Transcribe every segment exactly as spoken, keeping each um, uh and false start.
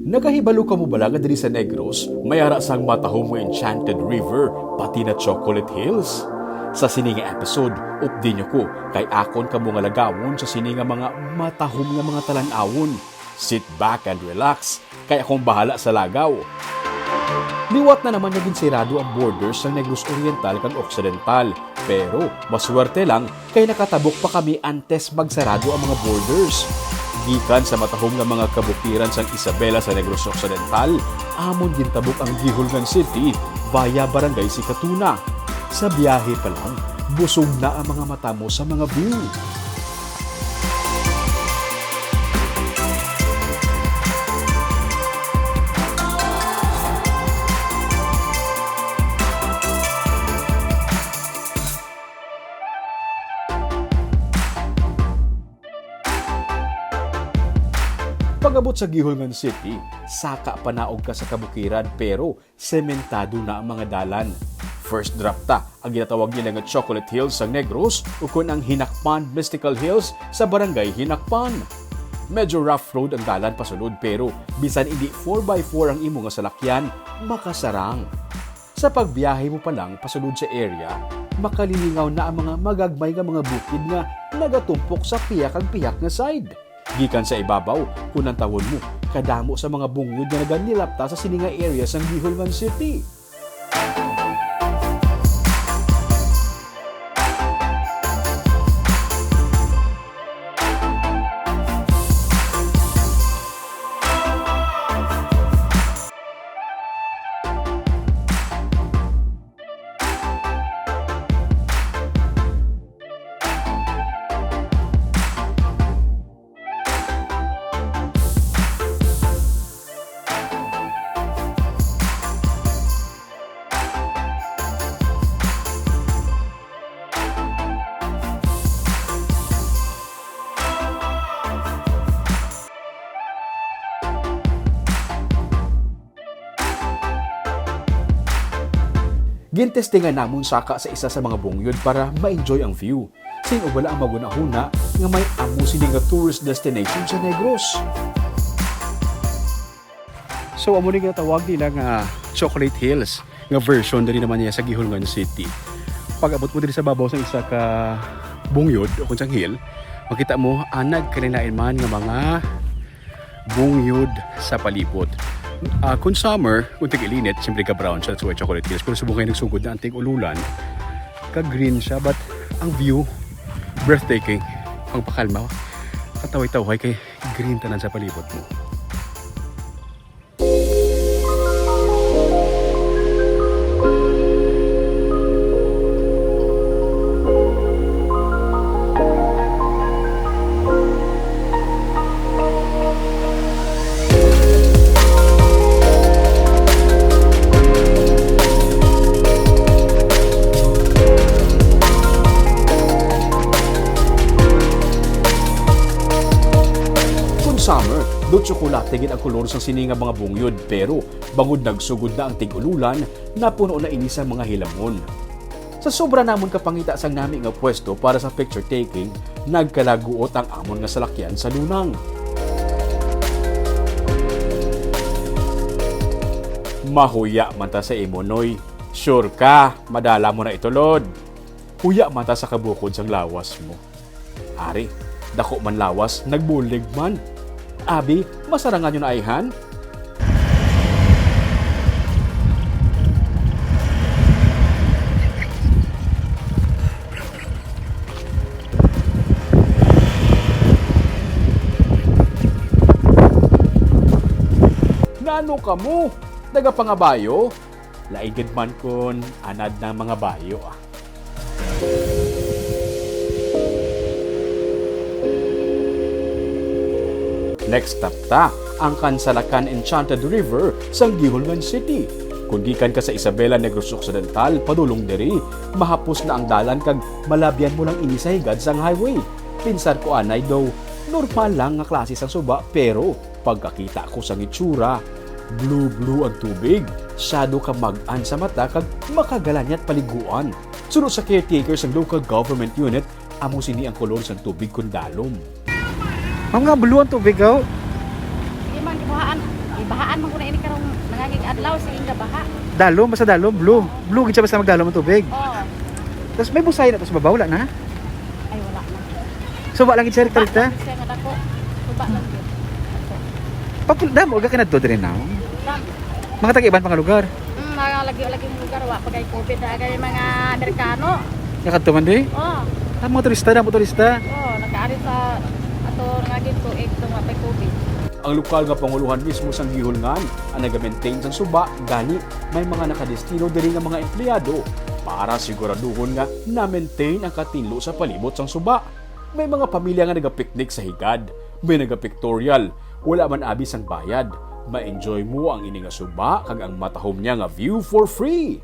Nakahibalo kamo bala nga diri sa Negros may ara sang matahom nga enchanted river, pati na Chocolate Hills? Sa sini nga episode, updi niyo ko, kay akon kamo nga lagawon sa sini nga mga matahom nga mga talan-awon. Sit back and relax, kay akong bahala sa lagaw. Liwat na naman nga ginsirado ang borders sang Negros Oriental kag Occidental, pero maswerte lang kay nakatabok pa kami antes magsarado ang mga borders. Gikan sa matahom nga mga kabukiran sang Isabela sa Negros Occidental, amon gintabok ang Guihulngan City via Barangay Sikatuna. Sa biyahe pa lang, busog na ang mga mata mo sa mga view. Pag-abot sa Guihulngan City, saka panaog ka sa kabukiran, pero sementado na ang mga dalan. First drop ta, ang ginatawag nila nga Chocolate Hills sang Negros, ukon ang Hinakpan Mystical Hills sa Barangay Hinakpan. Medyo rough road ang dalan pasulod, pero bisan indi four by four ang imo nga salakyan, makasarang. Sa pagbiyahe mo pa lang pasulod sa area, makalilingaw na ang mga magagmay nga mga bukid nga nagatumpok sa pihak kag pihak nga side. Gikan sa ibabaw, kon lantawon mo, kadamo sa mga bungyod nga naganilapta sa sini nga area sang Guihulngan City. Gintestingan namon saka sa isa sa mga bungyod para ma-enjoy ang view. Sin-o bala ang maghunahuna nga may amo sini nga tourist destination sa Negros? So, amo ni ginatawag nila nga Chocolate Hills, nga version diri naman niya sa Guihulngan City. Pag-abot mo diri sa babaw sa isa ka bungyod o kung sang hill, makita mo ang nagkalain-lain man nga mga bungyod sa palibot. Ah, kung summer, kung tig-ilinit, siyempre ka-brown siya, that's why Chocolate Hills. Pero subong kayo nagsugod na ang tig-ululan, ka-green siya, but ang view, breathtaking. Ang pakalma, kataway-tawhay kay green tanan sa palibot mo. Kon summer, daw tsokolate gid ang kolor sang sini nga mga bungyod, pero bangod nagsugod na ang tig-ululan, napuno na ini sang mga hilamon. Sa sobra namon kapangita sang nami nga pwesto para sa picture taking, nagkalaguot ang amon nga salakyan sa lunang. Mahuya man ta sa imo, Noy. Sure ka, madala mo na itulod. Huya man ta sa kabukod sang lawas mo. Ari, dako man lawas, nagbulig man. Abi, masarangan yun, ayhan? Nano kamo? Nagapangabayo? Lain gid man kon anad na mga bayo, ah. Next stop ta, ang Kansalakan Enchanted River sang Guihulngan City. Kon gikan ka sa Isabela, Negros Occidental, padulong diri, mahapos na ang dalan kag malabyan mo lang ini sa higad sang highway. Pinsar ko anay daw, normal lang nga klase sang suba, pero pagkakita ko sang itsura, blue-blue ang tubig, shadow ka mag-an sa mata kag makagalanyat paliguan. Suno sa caretaker sang local government unit, amo sini ang kolor sang tubig kon dalom. Ma'am, nga blue ang tubig, oh. Di man gibuhaan. Bahaan man ko na ini karong nangaging adlaw, sige nga baha. Dalom, basta dalom, blue. Blue gid siya basta magdalom ang tubig. Oo. Tapos may busay na to sa babaw, wala na? Ay, wala na. Suba lang gid siya, rekta-rekta? Suba lang siya nga dako. Suba lang yun. Papul-, damo ka kinadto diri na? Damo. Mga taga-iban pa nga lugar? Mm, mga lagi-lagi nga lugar, wa pa kay covid, ha, kay mga Amerikano. Nakadto man di? Oo. Ang mga turista, damo turista. Oo, nakaari sa ato nga ginto, eh, itong wa pa'y covid. Ang lokal nga pangulohan mismo sang Guihulngan ang naga-maintain sang suba, gani may mga nakadestino diri nga mga empleyado para siguraduhon nga na-maintain ang katinlo sa palibot sang suba. May mga pamilya nga nagapiknik sa higad, may nagapictorial, wala man abi sang bayad. Ma-enjoy mo ang ini nga suba kag ang matahom niya nga view for free.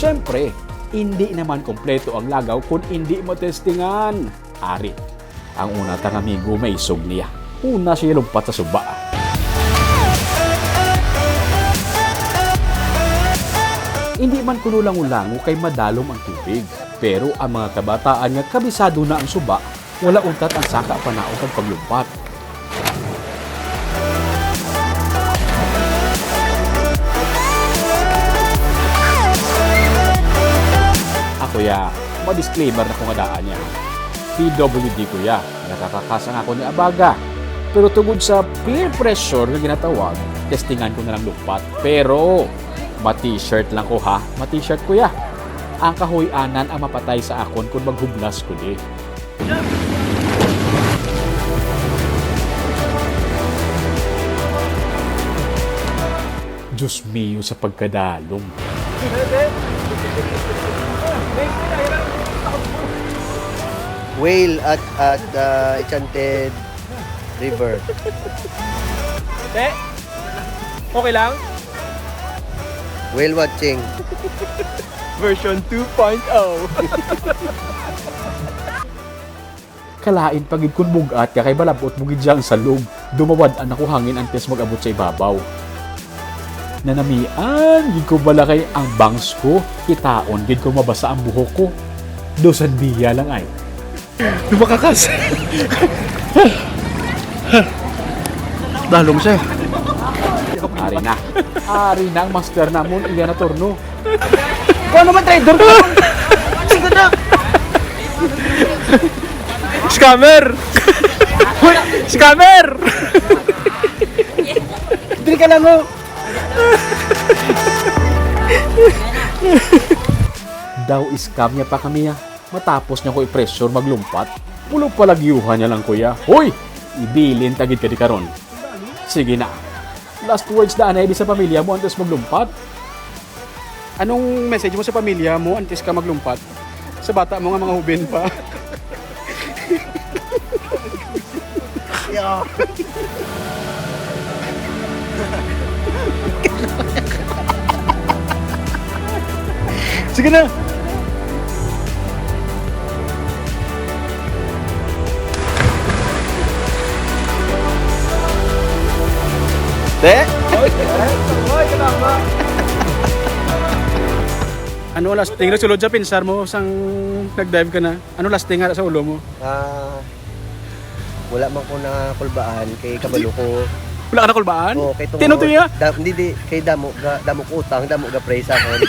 Siyempre, indi naman kompleto ang lagaw kon indi matestingan. Ari, ang una tang amigo, maisog niya. Una siya lumpat sa suba. Indi man kuno lango-lango kay madalom ang tubig, pero ang mga kabataan nga kabisado na ang suba, wala untat ang saka panaog kag paglumpat. Ako ya, ma-disclaimer na ko nga daan niya. P W D ko ya, nakakakas ang ako ni abaga. Pero tungod sa peer pressure nga ginatawag, testingan ko na lang lumpat. Pero ma-t-shirt lang ko ha, ma-t-shirt ko ya. Ang kahoy-anan ang mapatay sa akon kung maghublas ko di. Diyos mio, sa pagkadalom. Whale at, at, ah, Enchanted River. Te, okay lang? Whale watching. Version two point oh. Kalain pa gid kun bug-at ka kay malab-ot mo gid siya ang salog. Dumawad-an ako hangin antes mag-abot sa ibabaw. Nanamian gid ko bala kay ang bangs ko, kitaon gid ko mabasa ang buhok ko. Dos a dias lang ay. Lumakakas. Dalom siya. Ari na. Ari na ang master namon, iya na turno. Kung ano man, traidor ka. Sige na. Scammer! Hoy! Scammer! Diri ka lang, oh. Daw scam niya pa kami, ah. Matapos niya ko i-pressure maglumpat, pulo palagyuhan niya lang, kuya. Hoy! Ibilin ta gid ka di karon. Sige na. Last words na anay sa pamilya mo antes maglumpat? Anong message mo sa pamilya mo antes ka maglumpat? Sa bata mo nga mga hubin pa? Yo. Sige na. Te? Ano lasting? Sulod sa pinsar mo sang nag-dive ka na? Ano lasting nga sa ulo mo? Ah, wala man ko nakulbaan kay kabalo ko. Wala ka nakulbaan? Oo, kay tungod. Tino to iya? Da-, hindi, di, kay damo ga, damo ko utang, damo ga pray sa akon.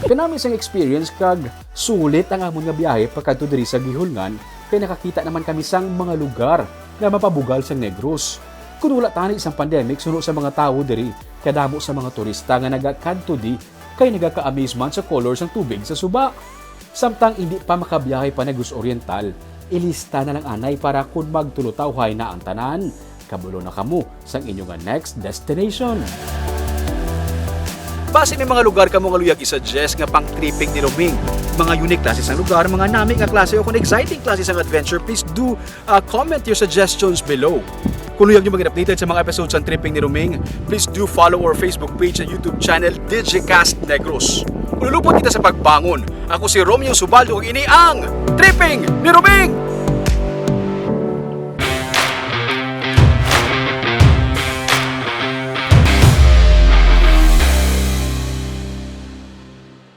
Kanami sang experience kag sulit ang amon nga biyahe pakadto diri sa Guihulngan, kay nakakita naman kami sang mga lugar nga mapabugal sang Negros. Kun wala tani sang pandemic, suno sa mga tawo diri, kadamo sa mga turista nga nagakadto di kay nagaka-amaze man sa color sang tubig sa suba. Samtang indi pa makabiyahe pa Negros Oriental, Ilista na lang anay para kun magtulutawhay na ang tanan, kabalo na kamo sang inyo nga next destination. Basi may mga lugar kamo nga luyag i-suggest nga pang-tripping ni Roming. Mga unique klase sang lugar, mga nami nga klase o kung exciting klase sang adventure, please do uh, comment your suggestions below. Kung luyag nyo maging updated sa mga episodes sa Tripping ni Roming, please do follow our Facebook page and YouTube channel, Digicast Negros. Ululupot kita sa pagbangon. Ako si Romeo Subaldo, ug ini ang Tripping ni Roming!